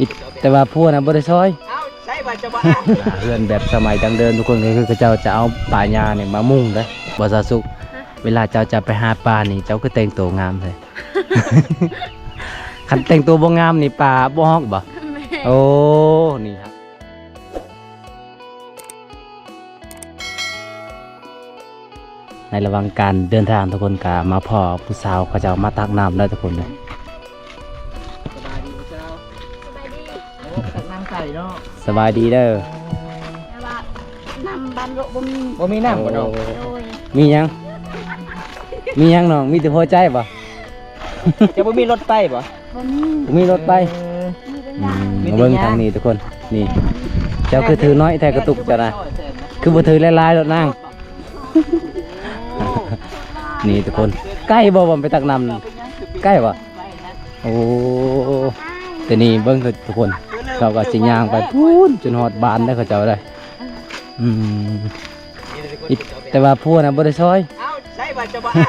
ອິດ ແຕ່ວ່າຜົວນະບໍ່ໄດ້ຊ່ອຍ. ເອົ້າ ໃຊ່ວ່າຈະບໍ່ອາບ. ອ່າ ເຮືອນແບບສະໄໝດັ້ງເດີມທຸກຄົນ ກໍຄືເຂົາເຈົ້າຈະເອົາປ່າຫຍ້ານີ້ມາມຸງເດ້ ບໍ່ສາວສຸກ. ຮະ? ເວລາເຈົ້າຈະໄປຫາປານີ້ ເຈົ້າຄືແຕ່ງໂຕງາມແທ້? ຄັນແຕ່ງໂຕບໍ່ງາມນີ້ ປາບໍ່ຮອກບໍ່? ແມ່ນ. ໂອ້ ນີ້ ໃນລະຫວ່າງການເດີນທາງ ທຸກຄົນກະມາພໍ້ຜູ້ສາວເຂົາເຈົ້າມາຕັກນ້ຳແລ້ວທຸກຄົນເດີ. ສະບາຍດີຜູ້ສາວ. ສະບາຍດີ. ໂອ້ ຕັກນ້ຳໃສ່ເນາະ. ສະບາຍດີເດີ. ແຕ່ວ່ານ້ຳບ້ານໂລະບໍ່ມີ. ບໍ່ມີນ້ຳບໍ່ນ້ອງ? ໂດຍ. ມີຫຍັງ? ມີຫຍັງນ້ອງ? ມີແຕ່ຫົວໃຈບໍ່? ເຈົ້າບໍ່ມີລົດໄປບໍ່? ບໍ່ມີ. ບໍ່ມີລົດໄປ. ເອີ ອືມ ມີແຕ່ຍາງ. ມາເບິ່ງທາງນີ້ທຸກຄົນ ນີ້ ເຈົ້າຄືຖືນ້ອຍແທ້ກະຕຸກເຈົ້ານະ ຄືບໍ່ຖືຫຼາຍໆໂລດນາງ. ນີ້ທຸກຄົນ ໄກບໍ່ ບໍ່ໄປຕັກນ້ຳ ໄກບໍ່? ໂອ້ ແຕ່ນີ້ເບິ່ງທຸກຄົນ ເຂົາກໍຊິຍ່າງໄປພຸ້ນຈົນຮອດບ້ານເດ້ເຂົາເຈົ້າເດ້. ອືມ ອິດ ແຕ່ວ່າຜົວນະບໍ່ໄດ້ຊ່ອຍ. ເອົ້າ ໃຊ່ວ່າຈະບໍ່ອາ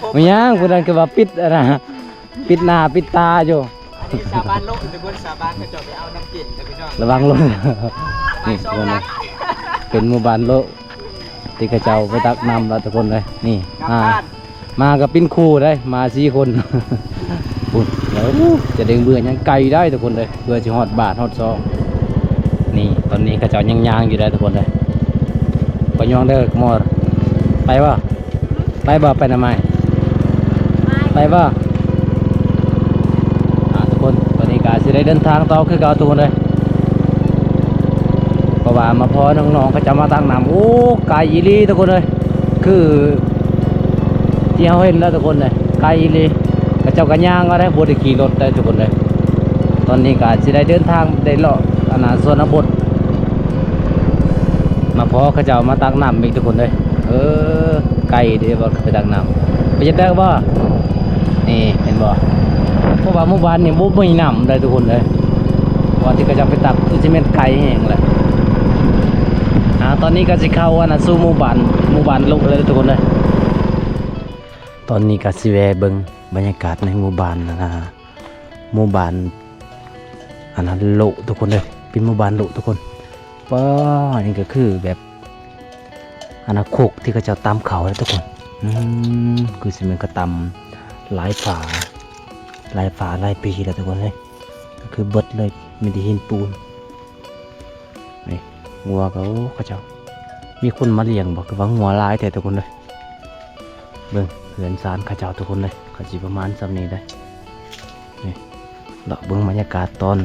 ບ. ແມ່ນຫຍັງຜູ້ນັ້ນຄືວ່າປິດອັນນະ ປິດໜ້າປິດຕາຢູ່. ອັນນີ້ຊາວບ້ານໂລະ ທຸກຄົນ ຊາວບ້ານເຂົາເຈົ້າໄປເອົານ້ຳກິນເດີພີ່ນ້ອງ ລະວັງລົດ. ນີ້ທຸກຄົນເອີຍ ເປັນໝູ່ບ້ານໂລະ ທີ່ເຂົາເຈົ້າໄປຕັກນ້ຳລະທຸກຄົນເອີຍ. ນີ້ ມາ ມາກັບປິ່ນຄູ່ໄດ໋ ມາສີ່ຄົນ. ພຸ້ນ ແລ້ວຈະເດັງເບື່ອຍັງໄກໄດ໋ທຸກຄົນເອີຍ ເພື່ອຊິຮອດບ້ານຮອດຊ່ອງ. ນີ້ ຕອນນີ້ເຂົາເຈົ້າຍັງຍ່າງຢູ່ໄດ໋ທຸກຄົນເອີຍ. ປະຍອງເດີ ໝໍ ໄປບໍ່? ໄປບໍ່? ໄປນຳອ້າຍ ໄປບໍ່? ອ່າ ທຸກຄົນ ຕອນນີ້ກໍຊິໄດ້ເດີນທາງຕໍ່ຄືເກົ່າທຸກຄົນເອີຍ ເພາະວ່າມາພໍ້ນ້ອງໆເຂົາເຈົ້າມາຕັກນ້ຳ. ໂອ້ ໄກອີ່ຫຼີທຸກຄົນເອີຍ ຄືທີ່ເຮົາເຫັນແລ້ວທຸກຄົນເອີຍ ໄກອີ່ຫຼີ. ເຂົາເຈົ້າກໍຍ່າງເອົາໄດ໋ ບໍ່ໄດ້ຂີ່ລົດໄດ໋ທຸກຄົນເອີຍ. ຕອນນີ້ກໍຊິໄດ້ເດີນທາງໄດ້ເລາະອັນນະ ຊົນນະບົດ ມາພໍ້ເຂົາເຈົ້າມາຕັກນ້ຳອີກທຸກຄົນເອີຍ. ເອີ ໄກເດ້ບໍ່ໄປຕັກນ້ຳ ໄປຈະໄດ້ບໍ່? ນີ້ເຫັນບໍ່ ເພາະວ່າໝູ່ບ້ານນີ້ບໍ່ມີນ້ຳໄດ໋ທຸກຄົນເອີຍ ວ່າທີ່ເຂົາເຈົ້າໄປຕັກຄືຊິແມ່ນໄກແຮງແຫຼະ. ອ່າ ຕອນນີ້ກໍຊິເຂົ້າອັນນະ ສູ່ໝູ່ບ້ານ ໝູ່ບ້ານໂລະແລ້ວທຸກຄົນເອີຍ. ຕອນນີ້ກໍຊິແວ່ເບິ່ງບັນຍາກາດໃນໝູ່ບ້ານນະ ໝູ່ບ້ານອັນນັ້ນໂລະທຸກຄົນເດີ ເປັນໝູ່ບ້ານໂລະທຸກຄົນ. ປ້າ ນີ້ກໍຄືແບບ ອະນາຄົກທີ່ເຂົາເຈົ້າຕຳເຂົ້າແຫຼະທຸກຄົນ. ອືມ ຄືຊິແມ່ນເຂົາຕຳຫຼາຍຝາ ຫຼາຍຝາຫຼາຍປີແລ້ວທຸກຄົນເອີຍ. ກໍຄືເບິດເລີຍ ມີແຕ່ຫີນປູນ. ນີ້ງົວກໍ ໂອ້ ເຂົາເຈົ້າມີຄົນມາລ້ຽງບໍ່ ຄືວ່າງົວຫຼາຍແທ້ທຸກຄົນເອີຍ. ເບິ່ງເຮືອນຊານເຂົາເຈົ້າທຸກຄົນເອີຍ ກໍຊິປະມານສ່ຳນີ້ເດ້. ນີ້ ເລາະເບິ່ງບັນຍາກາດຕອນ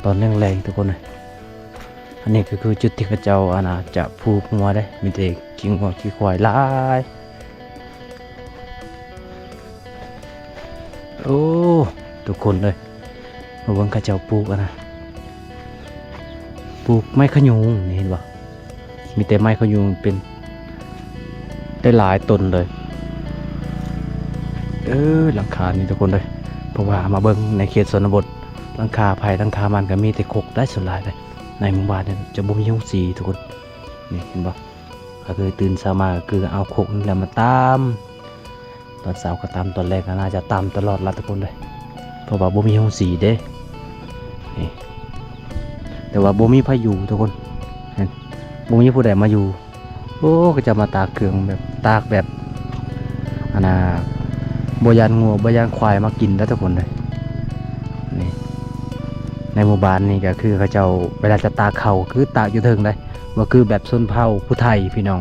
ຕອນແລງໆທຸກຄົນເອີຍ. ອັນນີ້ກໍຄືຈຸດທີ່ເຂົາເຈົ້າ ອັນນ່າ ຈະຜູກງົວເດ້ ມີແຕ່ຂີ້ງົວຂີ້ຄວາຍຫຼາຍ. ໂອ້ ທຸກຄົນເອີຍ ມາເບິ່ງເຂົາເຈົ້າປູກອັນນະ ປູກໄມ້ຂະຍຸງນີ້ ເຫັນບໍ່? ມີແຕ່ໄມ້ຂະຍຸງເປັນໄດ້ຫຼາຍຕົ້ນເລີຍ. ເອີ ຫຼັງຄານີ້ທຸກຄົນເອີຍ ເພາະວ່າມາເບິ່ງໃນເຂດຊົນນະບົດ ຫຼັງຄາໃຜຫຼັງຄາມັນກໍມີແຕ່ຄົກໄດ໋ ສ່ວນຫຼາຍເດ້. ໃນໝູ່ບ້ານນີ້ຈະບໍ່ມີໂຮງສີທຸກຄົນ. ນີ້ເຫັນບໍ່? ກໍຄືຕື່ນເຊົ້າມາກໍຄືເອົາຄົກນີ້ແຫຼະມາຕຳ ຕອນເຊົ້າກໍຕຳ ຕອນແລງກໍໜ້າຈະຕຳຕະຫຼອດລະທຸກຄົນເດີ ເພາະວ່າບໍ່ມີໂຮງສີເດ້. ນີ້ ແຕ່ວ່າບໍ່ມີໃຜຢູ່ທຸກຄົນ ເຫັນ ບໍ່ມີຜູ້ໃດມາຢູ່. ໂອ້ ເຂົາເຈົ້າມາຕາກເຄື່ອງແບບ ຕາກແບບ ອັນນ່າ ບໍ່ຢ້ານງົວບໍ່ຢ້ານຄວາຍມາກິນເດີທຸກຄົນເດີ. ນີ້ ໃນໝູ່ບ້ານນີ້ກໍຄືເຂົາເຈົ້າເວລາຈະຕາກເຂົ້າ ຄືຕາກຢູ່ເທິງເດ້ ບໍ່ຄືແບບຊົນເຜົ່າຜູ້ໄທພີ່ນ້ອງ.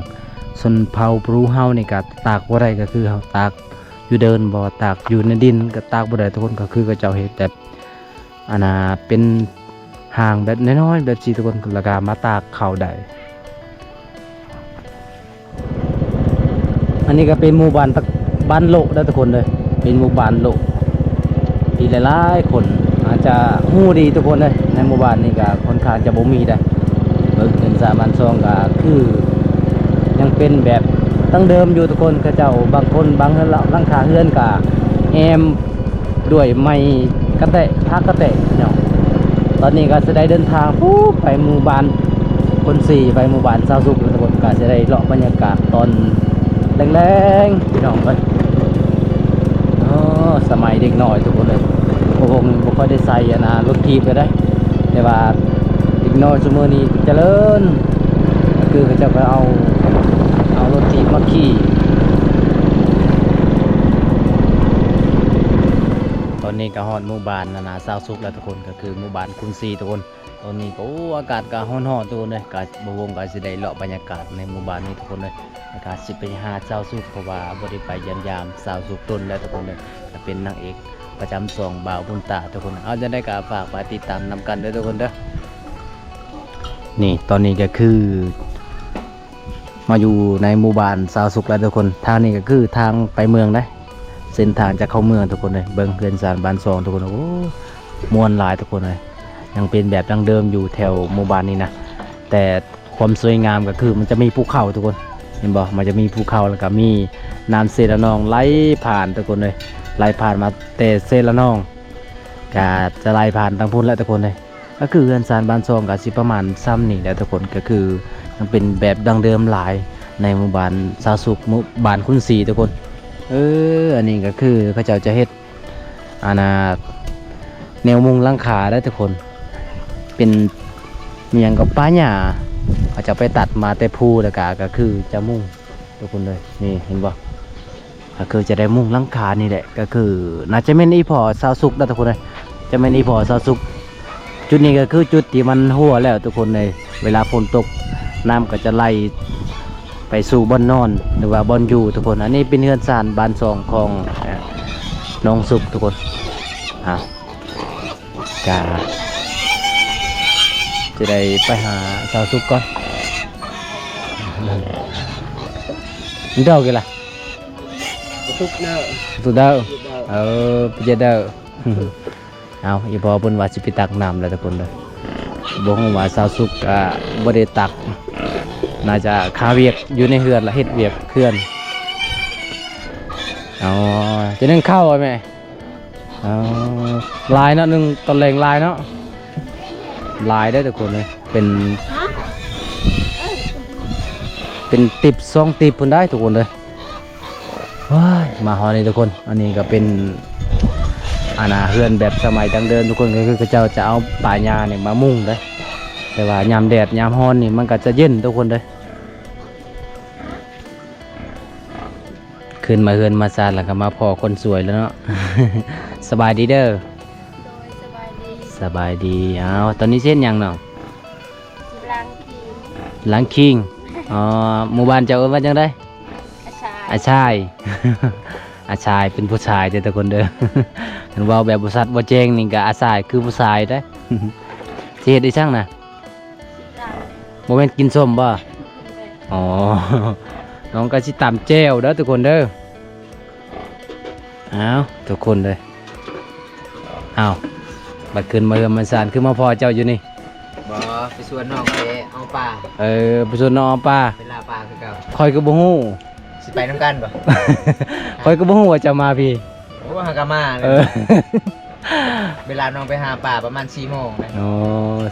ຊົນເຜົ່າບຣູເຮົານີ້ກໍຕາກບໍ່ໄດ້ ກໍຄືເຮົາຕາກຢູ່ເດີ່ນ ບໍ່ຕາກຢູ່ໃນດິນກໍຕາກບໍ່ໄດ້ທຸກຄົນ. ກໍຄືເຂົາເຈົ້າເຮັດແບບ ອັນນ່າ ເປັນຮ່າງແບບນ້ອຍໆແບບຊີ້ທຸກຄົນ ແລ້ວກໍມາຕາກເຂົ້າໄດ້. ອັນນີ້ກໍເປັນໝູ່ບ້ານ ບ້ານໂລະເດີທຸກຄົນເດີ ເປັນໝູ່ບ້ານໂລະທີ່ຫຼາຍໆຄົນອາດຈະຮູ້ດີທຸກຄົນເດີ. ໃນໝູ່ບ້ານນີ້ກໍຄ່ອນຂ້າງຈະບໍ່ມີເດ້ ເບິ່ງເຮືອນຊານບ້ານຊ່ອງກໍຄືຍັງເປັນແບບດັ້ງເດີມຢູ່ທຸກຄົນ. ເຂົາເຈົ້າບາງຄົນບາງເຮືອນ ຫຼັງຄາເຮືອນກໍແອ້ມ ດ້ວຍໄມ້ກະແຕະ ພາກກະແຕະເນາະ. ຕອນນີ້ກໍຊິໄດ້ເດີນທາງພຸ້ນໄປໝູ່ບ້ານຄົນສີ່ ໄປໝູ່ບ້ານຊາວສຸກ ແລ້ວທຸກຄົນກໍຊິໄດ້ເລາະບັນຍາກາດຕອນແລງໆ ພີ່ນ້ອງເອີຍ. ອໍ ສະໄໝເດັກນ້ອຍທຸກຄົນເອີຍ ພວກນີ້ບໍ່ຄ່ອຍໄດ້ໃຊ້ອັນນ່າລົດຖີບເລີຍເດ້ ແຕ່ວ່າເດັກນ້ອຍຊຸມື້ນີ້ຈະເລີນ ຄືເຂົາເຈົ້າກໍເອົາ ເອົາລົດຖີບມາຂີ່. ຕອນນີ້ກໍຮອດໝູ່ບ້ານອັນນ່າຊາວສຸກແລ້ວທຸກຄົນ ກໍຄືໝູ່ບ້ານຄຸນສີທຸກຄົນ. ຕອນນີ້ກໍ ໂອ້ ອາກາດກໍຮ້ອນໆ ທຸກຄົນເອີຍ ກໍບ່າວວົງກໍຊິໄດ້ເລາະບັນຍາກາດໃນໝູ່ບ້ານນີ້ທຸກຄົນເອີຍ ແລ້ວກໍຊິໄປຫາຊາວສຸກ ເພາະວ່າບໍ່ໄດ້ໄປຢ້ຽມຢາມຊາວສຸກດົນແລ້ວທຸກຄົນເອີຍ ກໍເປັນນາງເອກປະຈຳຊ່ອງບ່າວບຸນຕາທຸກຄົນ. ເອົາ ຈັ່ງໃດກໍຝາກໄປຕິດຕາມນຳກັນເດີທຸກຄົນເດີ. ນີ້ ຕອນນີ້ກໍຄື ມາຢູ່ໃນໝູ່ບ້ານຊາວສຸກແລ້ວທຸກຄົນ. ທາງນີ້ກໍຄືທາງໄປເມືອງເດ້ ເສັ້ນທາງຈະເຂົ້າເມືອງທຸກຄົນເອີຍ. ເບິ່ງເຮືອນຊານບ້ານຊ່ອງທຸກຄົນ ໂອ້ ມ່ວນຫຼາຍທຸກຄົນເອີຍ ຍັງເປັນແບບດັ້ງເດີມຢູ່ແຖວໝູ່ບ້ານນີ້ນະ ແຕ່ຄວາມສວຍງາມກໍຄືມັນຈະມີພູເຂົາທຸກຄົນ ເຫັນບໍ່ ມັນຈະມີພູເຂົາ ແລ້ວກໍມີນ້ຳເຊລະນອງໄຫຼຜ່ານທຸກຄົນເອີຍ ໄຫຼຜ່ານມາແຕ່ເຊລະນອງ ກໍຈະໄຫຼຜ່ານທາງພຸ້ນແຫຼະທຸກຄົນເອີຍ. ກໍຄືເຮືອນຊານບ້ານຊ່ອງກໍຊິປະມານຊ່ຳນີ້ແຫຼະທຸກຄົນ ກໍຄືຍັງເປັນແບບດັ້ງເດີມຫຼາຍໃນໝູ່ບ້ານຊາວສຸກ ໝູ່ບ້ານຄຸນສີທຸກຄົນ. ເອີ ອັນນີ້ກໍຄືເຂົາເຈົ້າຈະເຮັດ ອັນນ່າ ແນວມຸງຫຼັງຄາໄດ້ທຸກຄົນ ເປັນ ມີຫຍັງກໍປ່າຫຍ້າ ເຂົາເຈົ້າໄປຕັດມາແຕ່ພູ ແລ້ວກໍ ກໍຄືຈະມຸງ ທຸກຄົນເອີຍ ນີ້ເຫັນບໍ່ ກໍຄືຈະໄດ້ມຸງຫຼັງຄານີ້ແຫຼະ ກໍຄືໜ້າຈະແມ່ນອີ່ພໍ່ຊາວສຸກນະທຸກຄົນເອີຍ ຈະແມ່ນອີ່ພໍ່ຊາວສຸກ. ຈຸດນີ້ກໍຄືຈຸດທີ່ມັນຮົ່ວແລ້ວທຸກຄົນເອີຍ ເວລາຝົນຕົກນ້ຳກໍຈະໄຫຼໄປສູ່ບ່ອນນອນ ຫຼືວ່າບ່ອນຢູ່ທຸກຄົນ. ອັນນີ້ເປັນເຮືອນຊານບ້ານຊ່ອງຂອງ ເອີ ນ້ອງສຸກທຸກຄົນ. ເອົາ ກະຈະໄດ້ໄປຫາຊາວສຸກກ່ອນ ມັນດອກຢູ່ລະ ສຸກເດີ ສຸກເດີ ເອີ ໄປເຈເດີ. ເອົາ ອີ່ພໍ່ເພິ່ນວ່າຊິໄປຕັກນ້ຳແລ້ວທຸກຄົນເດີ ບໍ່ຮູ້ວ່າຊາວສຸກ ອ່າ ບໍ່ໄດ້ຕັກ ໜ້າຈະຄາວຽກຢູ່ໃນເຮືອນລະ ເຮັດວຽກເຮືອນ. ອໍ ຈະໜຶ້ງເຂົ້າບໍ່ແມ່? ອໍ ຫຼາຍເນາະ ໜຶ່ງຕອນແລງຫຼາຍເນາະ ຫຼາຍເດ້ທຸກຄົນເອີຍ ເປັນ ເປັນຕິບສອງຕິບພຸ້ນໄດ໋ທຸກຄົນເອີຍ. ວ້າຍ ມາຮອດນີ້ທຸກຄົນ ອັນນີ້ກໍເປັນ ອັນນ່າ ເຮືອນແບບສະໄໝດັ້ງເດີມທຸກຄົນ ກໍຄືເຂົາເຈົ້າຈະເອົາປ່າຫຍ້ານີ້ມາມຸງເດ້ ແຕ່ວ່າຍາມແດດຍາມຮ້ອນນີ້ມັນກໍຈະເຢັນທຸກຄົນເດ້. ຂຶ້ນມາເຮືອນມາຊານແລ້ວກໍມາພໍ້ຄົນສວຍແລ້ວເນາະ. ສະບາຍດີເດີ. ໂດຍ ສະບາຍດີ. ສະບາຍດີ. ອ້າວ ຕອນນີ້ຊິເຮັດຫຍັງນ້ອງ? ຊິລ້າງຄີງ. ລ້າງຄີງ. ອໍ ໝູ່ບ້ານເຈົ້າເອີ້ນວ່າຈັ່ງໃດ? ອາຊາຍ. ອາຊາຍ. ອາຊາຍ ເປັນຜູ້ຊາຍເດີທຸກຄົນເດີ. ຄັນເວົ້າແບບບໍ່ຊັດບໍ່ແຈ້ງນີ້ກໍອາຊາຍຄືຜູ້ຊາຍເດ້. ຊິເຮັດອີ່ຫຍັງນະ? ບໍ່ແມ່ນກິນສົ້ມບໍ່? ອໍ ນ້ອງກໍຊິຕຳແຈ່ວເດີທຸກຄົນເດີ. ອ້າວ ທຸກຄົນເດີ ອ້າວ ບັດຂຶ້ນມາເຮືອນມາຊານ ຄືມາພໍ້ເຈົ້າຢູ່ນີ້? ບໍ່ ໄປຊວນນ້ອງໄປເອົາປາ. ເອີ ໄປຊວນນ້ອງເອົາປາ. ໄປລ່າປາຄືເກົ່າ. ຂ້ອຍກໍບໍ່ຮູ້. ຊິໄປນຳກັນບໍ່? ຂ້ອຍກໍບໍ່ຮູ້ວ່າເຈົ້າມາພີ້. ໂອ້ ເຮົາກໍມາ. ເອີ ເວລານ້ອງໄປຫາປາປະມານສີ່ໂມງນະ. ອໍ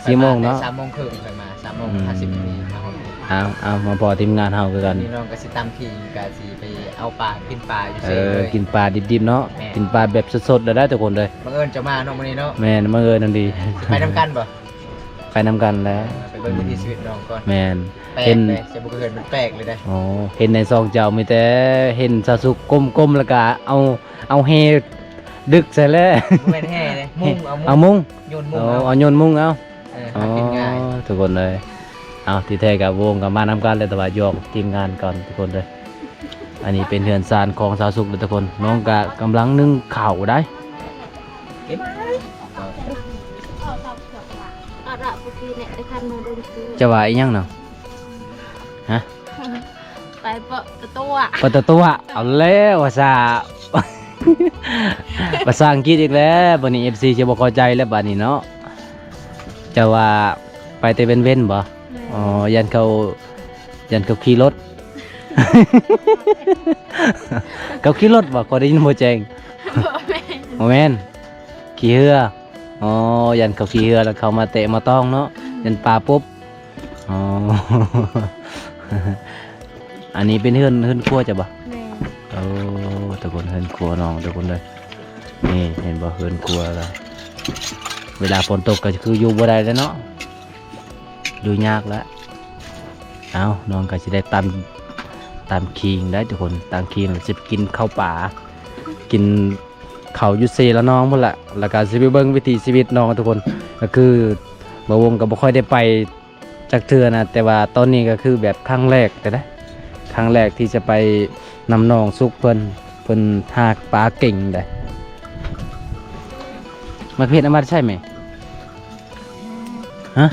ສີ່ໂມງເນາະ. ໄປມາແຕ່ສາມໂມງເຄິ່ງ ຂ້ອຍມາ ສາມໂມງ ອືມ ຫ້າສິບນາທີ ມາຮອດ. ເອົາ ເອົາ ມາພໍ້ທີມງານເຮົາຄືກັນ. ນີ້ນ້ອງກໍຊິຕຳຄີງ ກໍຊິໄປເອົາປາ ກິນປາຢູ່ເຊເລີຍ. ເອີ ກິນປາດິບໆເນາະ. ແມ່ນ. ກິນປາແບບສົດໆເລີຍເດີທຸກຄົນເດີ. ບັງເອີນເຈົ້າມາເນາະມື້ນີ້ເນາະ. ແມ່ນ ບັງເອີນນັ້ນດີ. ຊິໄປນຳກັນບໍ່? ໄປນຳກັນແຫຼະ. ເອີ ໄປເບິ່ງວິຖີຊີວິດນ້ອງກ່ອນ. ແມ່ນ. ແປກເດ້ ເຫັນ ເຈົ້າບໍ່ເຄີຍເຫັນ ມັນແປກເລີຍເດ້. ອໍ ເຫັນໃນຊ່ອງເຈົ້າມີແຕ່ເຫັນຊາວສຸກກົ້ມໆ ແລ້ວກໍເອົາ ເອົາແຮ່ດຶກໃສ່ແຫຼະ. ບໍ່ແມ່ນແຮ່ເດ້ ມຸງ ເອົາມຸງ ເອົາມຸງ ໂຍນມຸງ ເອົາ ເອົາ ເອົາໂຍນມຸງເອົາ. ເອີ ຫາກິນງ່າຍ. ອໍ ທຸກຄົນເອີຍ ເອົາ ທີ່ແທ້ກໍວົງກໍມານຳກັນແຫຼະ ແຕ່ວ່າຢອກທີມງານກ່ອນທຸກຄົນເດີ. ອັນນີ້ເປັນເຮືອນຊານຂອງຊາວສຸກເດີທຸກຄົນ. ນ້ອງກໍກຳລັງໜຶ້ງເຂົ້າໄດ໋. ເຈົ້າວ່າອີ່ຫຍັງເນາະ? ຮະ? ໄປເປາະຕະຕົວະ ເປາະຕະຕົວະ. ເອົາແລ້ວພາສາ ພາສາອັງກິດອີກແລ້ວ. ບັດນີ້ເອັຟຊີຊິບໍ່ເຂົ້າໃຈແລ້ວບັດນີ້ເນາະ. ເຈົ້າວ່າໄປແຕ່ເວັນໆບໍ່? ແມ່ນ. ອໍ ຢ້ານເຂົາ ຢ້ານເຂົາຂີ່ລົດ. ເຂົາຂີ່ລົດບໍ່? ຂ້ອຍໄດ້ຍິນບໍ່ແຈ້ງ. ບໍ່ແມ່ນ ບໍ່ແມ່ນ ຂີ່ເຮືອ. ອໍ ຢ້ານເຂົາຂີ່ເຮືອແລ້ວເຂົາມາແຕະມາຕ້ອງເນາະ. ອືມ ຢ້ານປາປົບ. ອໍ ອັນນີ້ເປັນເຮືອນ ເຮືອນຄົວເຈົ້າບໍ່? ແມ່ນ. ໂອ້ ທຸກຄົນ ເຮືອນຄົວນ້ອງທຸກຄົນເດີ. ນີ້ເຫັນບໍ່ ເຮືອນຄົວລະ ເວລາຝົນຕົກກໍຄືຢູ່ບໍ່ໄດ້ແລ້ວເນາະ ຢູ່ຍາກລະ. ເອົ້າ ນ້ອງກໍຊິໄດ້ຕຳ ຕຳຂີງໄດ໋ທຸກຄົນ ຕຳຂີງ ແລ້ວຊິໄປກິນເຂົ້າປ່າ ກິນເຂົ້າຢູ່ເຊລະນອງພຸ້ນລະ ແລ້ວກໍຊິໄປເບິ່ງວິຖີຊີວິດນ້ອງທຸກຄົນ ກໍຄືບ່າວວົງກໍບໍ່ຄ່ອຍໄດ້ໄປ ຈັກເທື່ອນະ ແຕ່ວ່າຕອນນີ້ກໍຄືແບບຄັ້ງແລກເລີຍນະ ຄັ້ງແລກທີ່ຈະໄປນຳນ້ອງສຸກເພິ່ນ ເພິ່ນຫາປາເກັ່ງໃດ໋. ໝາກເຜັດເອົາມາແຕ່ໃສແມ່? ຮະ?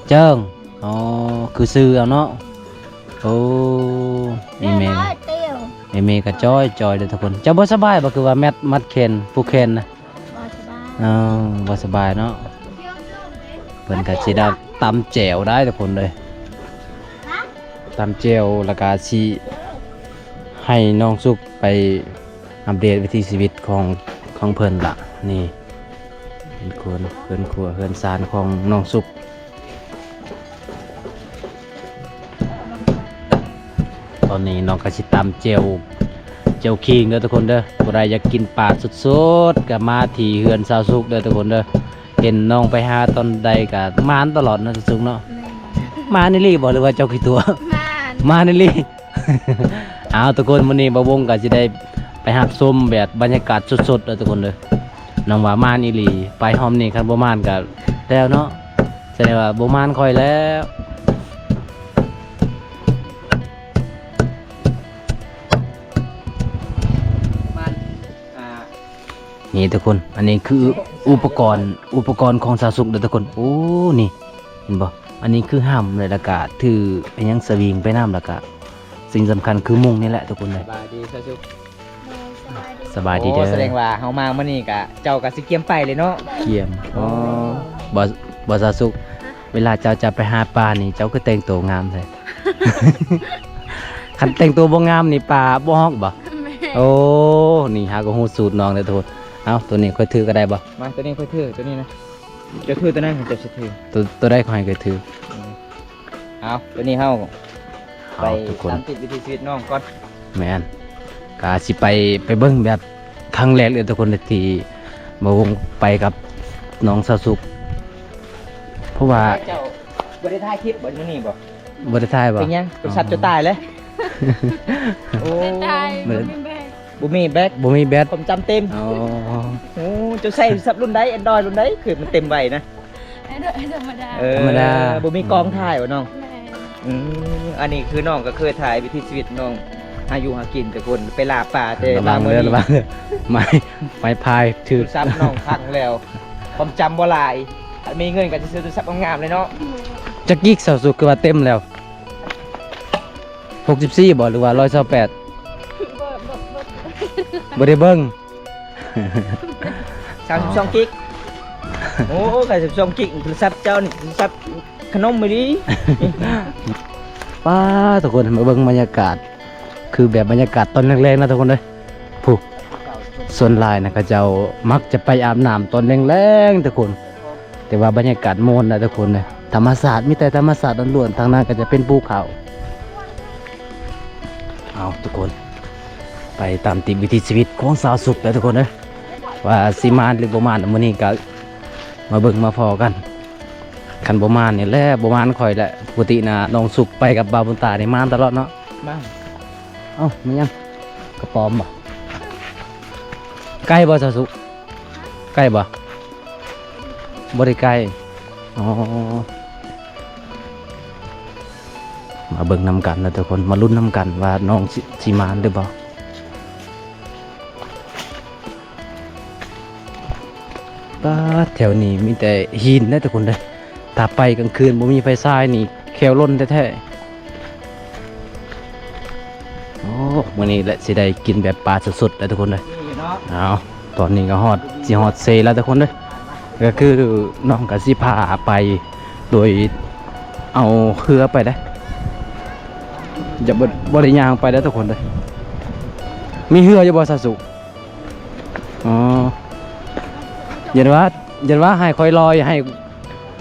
ເຈີງ. ອໍ ຄືຊື່ເອົາເນາະ. ໂອ້ ອີ່ແມ່ ອີ່ແມ່ກໍຈ່ອຍໆເດີ້ທຸກຄົນ. ເຈົ້າບໍ່ສະບາຍບໍ່? ຄືວ່າແມັດ ມັດແຂນ ຜູກແຂນນະ. ບໍ່ສະບາຍ. ເອີ ບໍ່ສະບາຍເນາະ. ເພິ່ນກໍຊິໄດ້ຕຳແຈ່ວໄດ໋ທຸກຄົນເດີ ຕຳແຈ່ວ ແລ້ວກໍຊິໃຫ້ນ້ອງສຸກໄປອັບເດດວິຖີຊີວິດຂອງ ຂອງເພິ່ນລະ. ນີ້ເປັນຄົນ ເຮືອນຄົວເຮືອນຊານຂອງນ້ອງສຸກ. ຕອນນີ້ນ້ອງກໍຊິຕຳແຈ່ວ ແຈ່ວຂີງເດີທຸກຄົນເດີ. ຜູ້ໃດຢາກກິນປາສົດໆ ກໍມາທີ່ເຮືອນສາວສຸກເດີທຸກຄົນເດີ. ເຫັນນ້ອງໄປຫາຕອນໃດກໍໝານຕະຫຼອດເນາະ ສາວສຸກເນາະ. ແມ່ນ. ໝານອີ່ຫຼີບໍ່ ຫຼືວ່າເຈົ້າຂີ້ຕົວະ? ໝານ ໝານອີ່ຫຼີ. ເອົາ ທຸກຄົນ ມື້ນີ້ບ່າວວົງກໍຊິໄດ້ໄປຮັບຊົມແບບບັນຍາກາດສົດໆເດີທຸກຄົນເດີ. ນ້ອງວ່າໝານອີ່ຫຼີ ໄປຮອບນີ້ຄັນບໍ່ໝານກໍແລ້ວເນາະ. ສະແດງວ່າບໍ່ໝານຂ້ອຍແລ້ວ. ມັນ ອ່າ ນີ້ທຸກຄົນ ອັນນີ້ຄືອຸປະກອນ ອຸປະກອນຂອງສາວສຸກເດີທຸກຄົນ. ໂອ້ ນີ້ເຫັນບໍ່? ອັນນີ້ຄືຫ້ຳເລີຍ ແລ້ວກະຖືອີ່ຫຍັງສະວິງໄປນຳ ແລ້ວກະສິ່ງສຳຄັນຄືມຸ້ງນີ້ແຫຼະທຸກຄົນເລີຍ. ສະບາຍດີສາວສຸກ. ໂດຍ ສະບາຍດີເດີ. ໂອ້ ສະແດງວ່າເຮົາມາມື້ນີ້ກະ ເຈົ້າກະຊິກຽມໄປເລີຍເນາະ. ກຽມ. ອໍ ບໍ່ ບໍ່ສາວສຸກ ເວລາເຈົ້າຈະໄປຫາປານີ້ ເຈົ້າຄືແຕ່ງໂຕງາມແທ້? ຄັນແຕ່ງໂຕບໍ່ງາມນີ້ ປາບໍ່ຮອກບໍ່? ແມ່ນ. ໂອ້ ນີ້ຫາກໍຮູ້ສູດນ້ອງເດີທຸກຄົນ. ເອົາ ໂຕນີ້ຂ້ອຍຖືກໍໄດ້ບໍ່? ມາ ໂຕນີ້ຂ້ອຍຖື ໂຕນີ້ນະ. ເຈົ້າຖືໂຕນັ້ນ ເຈົ້າຊິຖື ໂຕ ໂຕໃດຂ້ອຍໃຫ້ຂ້ອຍຖື. ເອົາ ໂຕນີ້ເຮົາ ເອົາ ໄປ ທຸກຄົນ ຕາມຕິດວິຖີຊີວິດນ້ອງກ່ອນ. ແມ່ນ ກະຊິໄປ ໄປເບິ່ງແບບຄັ້ງແລກເລີຍທຸກຄົນ ທີ່ບ່າວວົງໄປກັບນ້ອງສາວສຸກ ເພາະວ່າ ເຈົ້າບໍ່ໄດ້ຖ່າຍຄລິບບໍ່ມື້ນີ້ບໍ່? ບໍ່ໄດ້ຖ່າຍບໍ່? ເປັນຫຍັງ? ໂທລະສັບເຈົ້າຕາຍແລ້ວ? ໂອ້ ບໍ່ໄດ້ຖ່າຍ ບໍ່ມີແບັດ ບໍ່ມີແບັດ ບໍ່ມີແບັດ ຄວາມຈຳເຕັມ. ອໍ ໂອ້ ເຈົ້າໃຊ້ໂທລະສັບລຸ້ນໃດ? ແອນດຣອຍລຸ້ນໃດ? ຄືມັນເຕັມໄວນະ. ແອນດຣອຍທຳມະດາ. ເອີ ທຳມະດາ ບໍ່ມີກ້ອງ ອືມ ຖ່າຍບໍ່ນ້ອງ? ແມ່ນ. ອືມ ອັນນີ້ຄືນ້ອງກໍເຄີຍຖ່າຍວິຖີຊີວິດນ້ອງຫາຢູ່ຫາກິນ ແຕ່ຄົນໄປລ່າປາ ແຕ່ ລະວັງເດີ ລະວັງເດີ ໄມ້ ໄມ້ພາຍຖືກ ໂທລະສັບນ້ອງພັງແລ້ວ ຄວາມຈຳບໍ່ຫຼາຍ ຄັນມີເງິນກໍຊິຊື້ໂທລະສັບງາມໆເລີຍເນາະ. ຈັກກິກ ສາວສຸກ ຄືວ່າເຕັມແລ້ວ? ຫົກສິບສີ່ບໍ່ ຫຼືວ່າຮ້ອຍຊາວແປດ? ບໍ່ ບໍ່ ບໍ່ ບໍ່ໄດ້ເບິ່ງ. ສາມສິບສອງກິກ. ໂອ້ ສາມສິບສອງກິກ ໂທລະສັບເຈົ້ານີ້ ໂທລະສັບຂະໜົມອີ່ຫຼີ. ປ້າ ທຸກຄົນ ມາເບິ່ງບັນຍາກາດ ຄືແບບບັນຍາກາດຕອນແລງໆນະທຸກຄົນເອີຍ. ຜູ້ ສ່ວນຫຼາຍນະ ເຂົາເຈົ້າມັກຈະໄປອາບນ້ຳຕອນແລງໆ ທຸກຄົນ. ແຕ່ວ່າບັນຍາກາດມ່ວນນະທຸກຄົນເອີຍ ທຳມະຊາດ ມີແຕ່ທຳມະຊາດລ້ວນໆ ທາງນັ້ນກໍຈະເປັນພູເຂົາ. ເອົາ ທຸກຄົນ ໄປຕາມຕິດວິຖີຊີວິດຂອງສາວສຸກເດີທຸກຄົນເອີຍ ວ່າຊິໝານຫຼືບໍ່ໝານ. ມື້ນີ້ກໍມາເບິ່ງມາພໍ້ກັນ ຄັນບໍ່ໝານນີ້ແຫຼະ ບໍ່ໝານຂ້ອຍແຫຼະ. ປົກກະຕິນະ ນ້ອງສຸກໄປກັບບ່າວບຸນຕານີ້ໝານຕະຫຼອດເນາະ. ມາ ເອົ້າ ແມ່ນຫຍັງ? ກະປອມບໍ່? ໃກ້ບໍ່ສາວສຸກ? ໃກ້ບໍ່? ບໍ່ໄດ້ໃກ້. ອໍ ມາເບິ່ງນຳກັນນະທຸກຄົນ ມາລຸ້ນນຳກັນວ່ານ້ອງຊິ ຊິມາຫຼືບໍ່. ປາດ ແຖວນີ້ມີແຕ່ຫີນເດ້ທຸກຄົນເດີ. ຖ້າໄປກາງຄືນບໍ່ມີໄຟສາຍນີ້ແຂ້ວຫຼົ່ນແທ້ໆ. ໂອ້ ມື້ນີ້ແຫຼະຊິໄດ້ກິນແບບປາສົດໆເດ້ທຸກຄົນເດີ. ນີ້ເນາະ ເອົາ ຕອນນີ້ກໍຮອດ ຊິຮອດເຊແລ້ວທຸກຄົນເດີ. ກໍຄືນ້ອງກໍຊິພາໄປໂດຍເອົາເຮືອໄປເດ້. ຢ່າ ບໍ່ ບໍ່ໄດ້ຍ່າງໄປເດ້ທຸກຄົນເດີ. ມີເຮືອຢູ່ບໍ່ສາວສຸ? ອໍ ຢ້ານວ່າ ຢ້ານວ່າໃຫ້ຂ້ອຍລອຍ ໃຫ້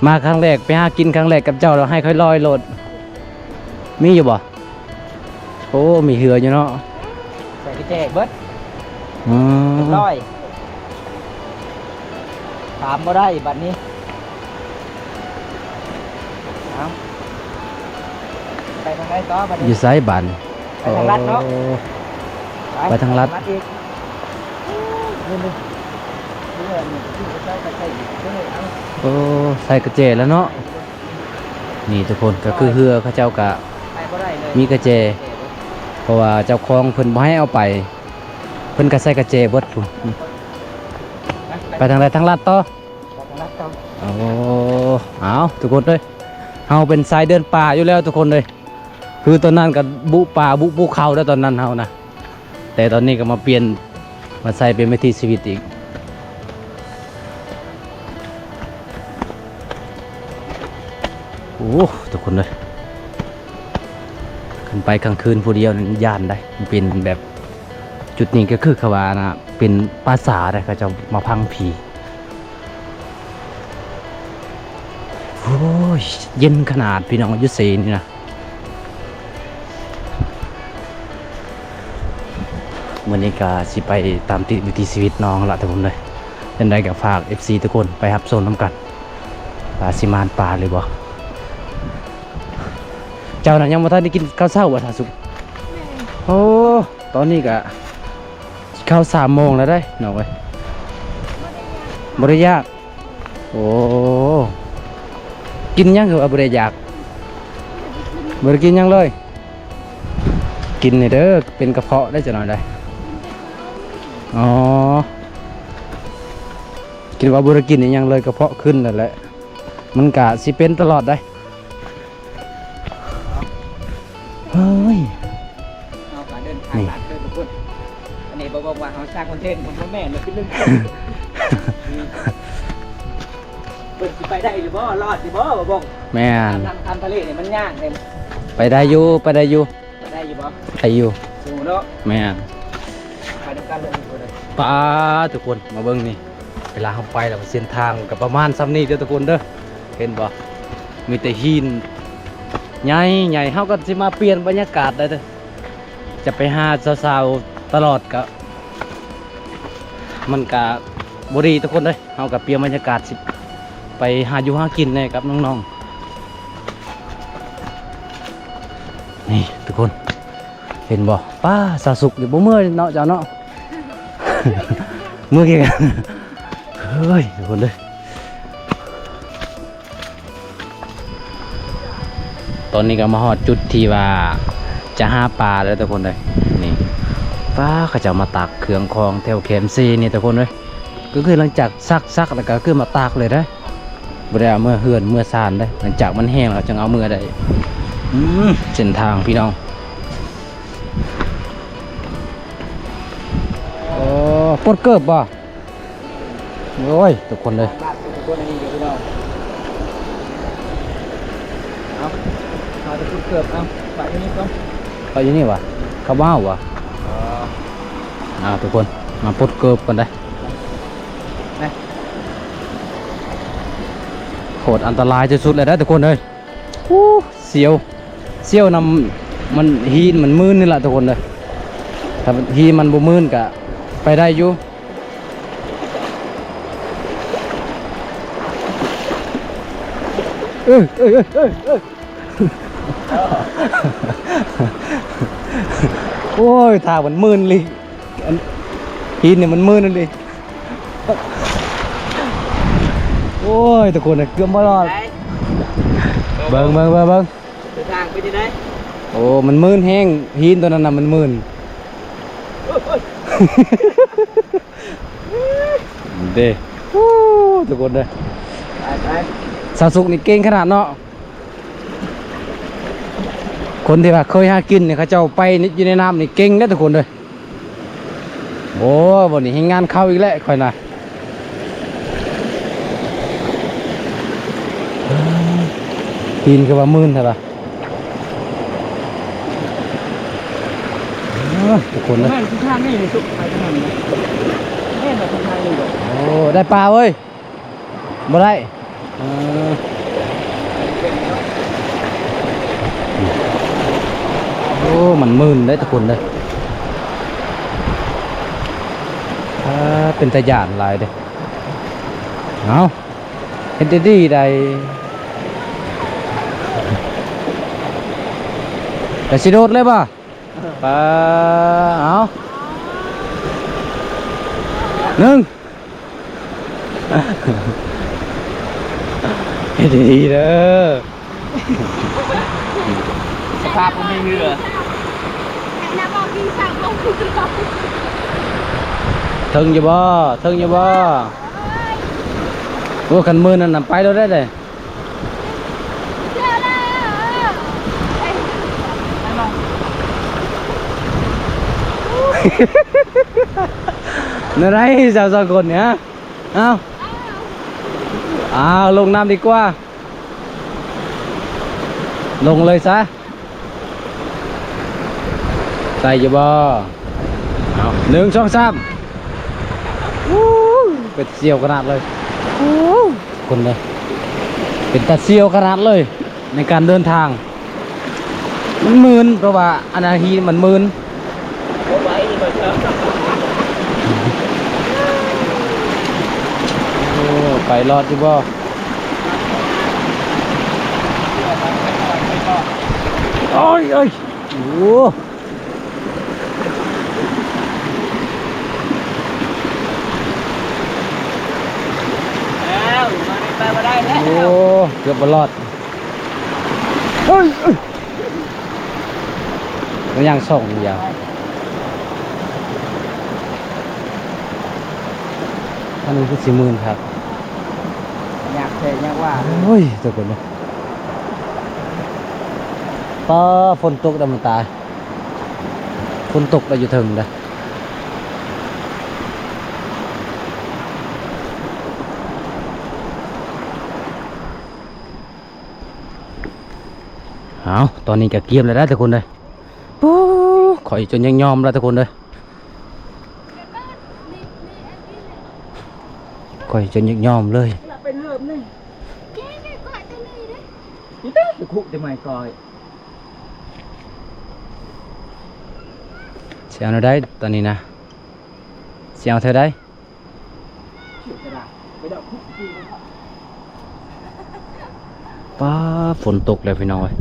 ມາຄັ້ງແລກ ໄປຫາກິນຄັ້ງແລກກັບເຈົ້າ ແລ້ວໃຫ້ຂ້ອຍລອຍໂລດ. ມີຢູ່ບໍ່? ໂອ້ ມີເຮືອຢູ່ເນາະ. ໃສ່ກະແຈເບິດ. ອືມ ເປັນຮ້ອຍ ຖາມບໍ່ໄດ້ບັດນີ້. ເອົາ ໄປທາງໃດຕໍ່ບັດນີ້? ຢູ່ໃສບາດນີ້? ໄປທາງລັດເນາະ. ໂອ້ ໄປ ໄປທາງລັດ ທາງລັດອີກ. ໂອ້ ນີ້ ນີ້ ນີ້ ນີ້ ໃສ່ກະເຈອີກ. ໂອ້ ໃສ່ກະເຈແລ້ວເນາະ. ນີ້ທຸກຄົນ ກໍຄືເຮືອເຂົາເຈົ້າກະ ໄປບໍ່ໄດ້ເລີຍ ມີກະເຈ ເພາະວ່າເຈົ້າຂອງເພິ່ນບໍ່ໃຫ້ເອົາໄປ ເພິ່ນກໍໃສ່ກະເຈເບິດພຸ້ນ. ໄປທາງໃດ? ທາງລັດຕໍ່? ໄປທາງລັດຕໍ່. ໂອ້ ເອົາ ທຸກຄົນເອີຍ ເຮົາເປັນສາຍເດີນປ່າຢູ່ແລ້ວທຸກຄົນເອີຍ. ຄືຕອນນັ້ນກໍບຸປ່າບຸພູເຂົາແລ້ວຕອນນັ້ນເຮົານະ ແຕ່ຕອນນີ້ກໍມາປ່ຽນ ມາໃຊ້ເປັນວິຖີຊີວິດອີກ. ໂອ້ ທຸກຄົນເອີຍ ຄັນໄປກາງຄືນຜູ້ດຽວນີ້ຢ້ານໄດ໋. ມັນເປັນແບບ ຈຸດນີ້ກໍຄືເຂົາວ່ານະ ເປັນປ່າຊ້າເດ້ ເຂົາເຈົ້າມາພັງຜີ. ໂອ້ຍ ເຢັນຂະໜາດພີ່ນ້ອງ ຢູ່ເຊນີ້ນະ. ມື້ນີ້ກໍຊິໄປຕາມຕິດວິຖີຊີວິດນ້ອງລະທຸກຄົນເອີຍ. ຈັ່ງໃດກໍຝາກເອັຟຊີທຸກຄົນໄປຮັບຊົມນຳກັນ ວ່າຊິໝານປານຫຼືບໍ່. ເຈົ້ານະຍັງບໍ່ທັນໄດ້ກິນເຂົ້າເຊົ້າບໍ່ ທ້າວສຸກ? ແມ່ນ. ໂອ້ ຕອນນີ້ກະເຂົ້າສາມໂມງແລ້ວເດ້ນ້ອງເອີຍ. ບໍ່ໄດ້ຢາກ ບໍ່ໄດ້ຢາກ. ໂອ້ ກິນຫຍັງຄືວ່າບໍ່ໄດ້ຢາກ? ບໍ່ໄດ້ກິນຫຍັງເລີຍ. ກິນນີ້ເດີ ເປັນກະເພາະໄດ້ຈັກໜ້ອຍໄດ໋. ອໍ ຄິດວ່າບໍ່ໄດ້ກິນອີ່ຫຍັງເລີຍ ກະເພາະຂຶ້ນນັ້ນແຫຼະ. ມັນກະຊິເປັນຕະຫຼອດໄດ໋. ເຮີ້ຍ ເຮົາກະເດີນທາງລັດເດີທຸກຄົນ. ອັນນີ້ບໍ່ບອກວ່າເຮົາສ້າງຄອນເທັນ ມັນບໍ່ແມ່ນ ມັນຄືເລື່ອງຈິງ. ເພິ່ນຊິໄປໄດ້ຢູ່ບໍ່? ລອດຢູ່ບໍ່? ບໍ່ບອກ. ແມ່ນ. ນ້ຳທະເລນີ້ມັນຍາກເດ້. ໄປໄດ້ຢູ່ ໄປໄດ້ຢູ່. ໄປໄດ້ຢູ່ບໍ່? ໄດ້ຢູ່. ສູ້ເນາະ. ແມ່ນ. ໄປນຳກັນເລີຍທຸກຄົນເອີຍ. ປາ ທຸກຄົນ ມາເບິ່ງນີ້ ເວລາເຮົາໄປແລ້ວ ເສັ້ນທາງກໍປະມານສ່ຳນີ້ເດີທຸກຄົນເດີ. ເຫັນບໍ່? ມີແຕ່ຫີນໃຫຍ່ໆ. ເຮົາກໍຊິມາປ່ຽນບັນຍາກາດໄດ້ເດີ. ຈະໄປຫາສາວໆຕະຫຼອດກໍ ມັນກະບໍ່ດີທຸກຄົນເອີຍ. ເຮົາກະປ່ຽນບັນຍາກາດ ຊິໄປຫາຢູ່ຫາກິນແດ່ກັບນ້ອງໆ. ນີ້ທຸກຄົນ ເຫັນບໍ່? ປ້າ ສາວສຸກນີ້ບໍ່ເມື່ອຍເນາະເຈົ້າເນາະ. ເມື່ອຍຄືກັນ. ເຮີ້ຍ ທຸກຄົນເອີຍ. ຕອນນີ້ກໍມາຮອດຈຸດທີ່ວ່າຈະຫາປາແລ້ວທຸກຄົນເອີຍ. ນີ້ ປາ ເຂົາເຈົ້າມາຕັກເຄື່ອງຂອງແຖວແຄມເຊນີ້ທຸກຄົນເອີຍ. ກໍຄືຫຼັງຈາກຊັກໆ ແລ້ວກໍຄືມາຕາກເລີຍເດ້. ບໍ່ໄດ້ເອົາເມືອເຮືອນເມືອຊານເດ້. ຫຼັງຈາກມັນແຫ້ງແລ້ວຈຶ່ງເອົາເມືອໄດ້. ອືມ ເສັ້ນທາງພີ່ນ້ອງ. ໂອ້ ປົດເກີບບໍ່? ໂອ້ຍ ທຸກຄົນເອີຍ. ເອົາ ເອົາແຕ່ຊຸດເກີບ ເອົາ ປະຢູ່ນີ້ກ່ອນ ປະຢູ່ນີ້ຫວາ? ເຂົາບໍ່ເອົາຫວາ? ເອີ ເອົາ ທຸກຄົນ ມາປົດເກີບກ່ອນເດີ້. ໂຄດອັນຕະລາຍທີ່ສຸດເລີຍເດີ້ ທຸກຄົນເອີຍ. ອູ້ ສຽວ ສຽວນຳ ມັນ ຫີນມັນມື່ນນີ້ລະ ທຸກຄົນເອີຍ. ຖ້າຫີນມັນບໍ່ມື່ນກະໄປໄດ້ຢູ່. ເອີ ເອີ ເອີ ເອີ ເອີ ໂອ້ຍ ທາງມັນມື່ນລີ້ ອັນ ຫີນນີ້ມັນມື່ນອີ່ຫຼີ. ໂອ້ຍ ທຸກຄົນເອີຍ ເກືອບບໍ່ລອດ. ໄປ ເບິ່ງ ເບິ່ງ ເບິ່ງ ເບິ່ງ. ເດີນທາງເປັນຈັ່ງໃດ? ໂອ້ ມັນມື່ນແຮງ ຫີນຕົວນັ້ນນະມັນມື່ນ. ໂອ້ຍ ໂອ້ຍ ເດ້ ໂອ້ ທຸກຄົນເດີ ໄປ ໄປ. ສາວສຸກນີ້ເກັ່ງຂະໜາດເນາະ. ຄົນທີ່ວ່າເຄີຍຫາກິນນີ້ ເຂົາເຈົ້າໄປຢູ່ໃນນ້ຳນີ້ເກັ່ງເດ້ ທຸກຄົນເດີ. ໂອ້ ບ່ອນນີ້ແຮງງານເຂົ້າອີກແລ້ວຂ້ອຍນະ. ຫີນຄືວ່າມື່ນແທ້ລະ. ເອີ ທຸກຄົນເອີຍ ແມ່ນທິດທາງນີ້ ສຸກໄປທາງນັ້ນນະ. ແມ່ນວ່າທິດທາງນີ້ບໍ່? ໂອ້ ໄດ້ປາເວີຍ. ບໍ່ໄດ້ ເອີ ໂອ້ ມັນມື່ນເດ້ ທຸກຄົນເດີ. ອ່າ ເປັນຕາຢ້ານຫຼາຍເດ້. ເອົາ ເຮັດດີໆ ໄດ້ ແລ້ວຊິໂດດເລີຍບໍ່? ປາ ເອົາ ໜຶ່ງ ເຮັດດີໆ ເດີ. ສະພາບບໍ່ມີເຮືອ. ເທິງຢູ່ບໍ່? ເທິງຢູ່ບໍ່? ໂອ້ ຄັນມື້ນັ້ນນະ ໄປໂລດໄດ້ເດ້. ແນວໃດເຈົ້າສອງຄົນນີ້? ເອົ້າ ເອົ້າ ລົງນ້ຳດີກວ່າ. ລົງເລີຍຊະ. ໃສ່ຢູ່ບໍ່? ເອົາ ໜຶ່ງ ສອງ ສາມ. ອູ້ ເປັນຕາສ່ຽວຂະໜາດເລີຍ. ຄູ້ ຄົນເດີ ເປັນຕາສ່ຽວຂະໜາດເລີຍໃນການເດີນທາງ. ມັນມື່ນ ເພາະວ່າອັນນັ້ນ ຫີນມັນມື່ນ. ໂອ້ ໄປລອດຢູ່ບໍ່? ໂອ້ຍ ໂອ້ຍ ໂອ້. ແລ້ວ ມານີ້ໄປບໍ່ໄດ້ແລ້ວ. ໂອ້ ເກືອບບໍ່ລອດ. ເອີຍ ເອີຍ ມັນຍັງສົ່ງຢູ່. ອັນນີ້ຄືຊິມື່ນຄັກ. ຍາກແທ້ຍາກວ່າ. ໂອ້ຍ ທຸກຄົນເອີຍ ປ້າ ຝົນຕົກດຳຕາຍ. ຝົນຕົກໄດ້ຢູ່ເທິງເດ້. ເອົາ ຕອນນີ້ກະກຽມແລ້ວເດີທຸກຄົນເດີ. ປູ້ ຂ້ອຍຈົນຍາກຍອມແລ້ວທຸກຄົນເດີ. ຂ້ອຍຈົນຍາກຍອມເລີຍ. ຊິເອົາແນວໃດຕອນນີ້ນະ? ຊິເອົາແນວໃດ? ປ້າ ຝົນຕົກແລ້ວພີ່ນ້ອງເອີຍ.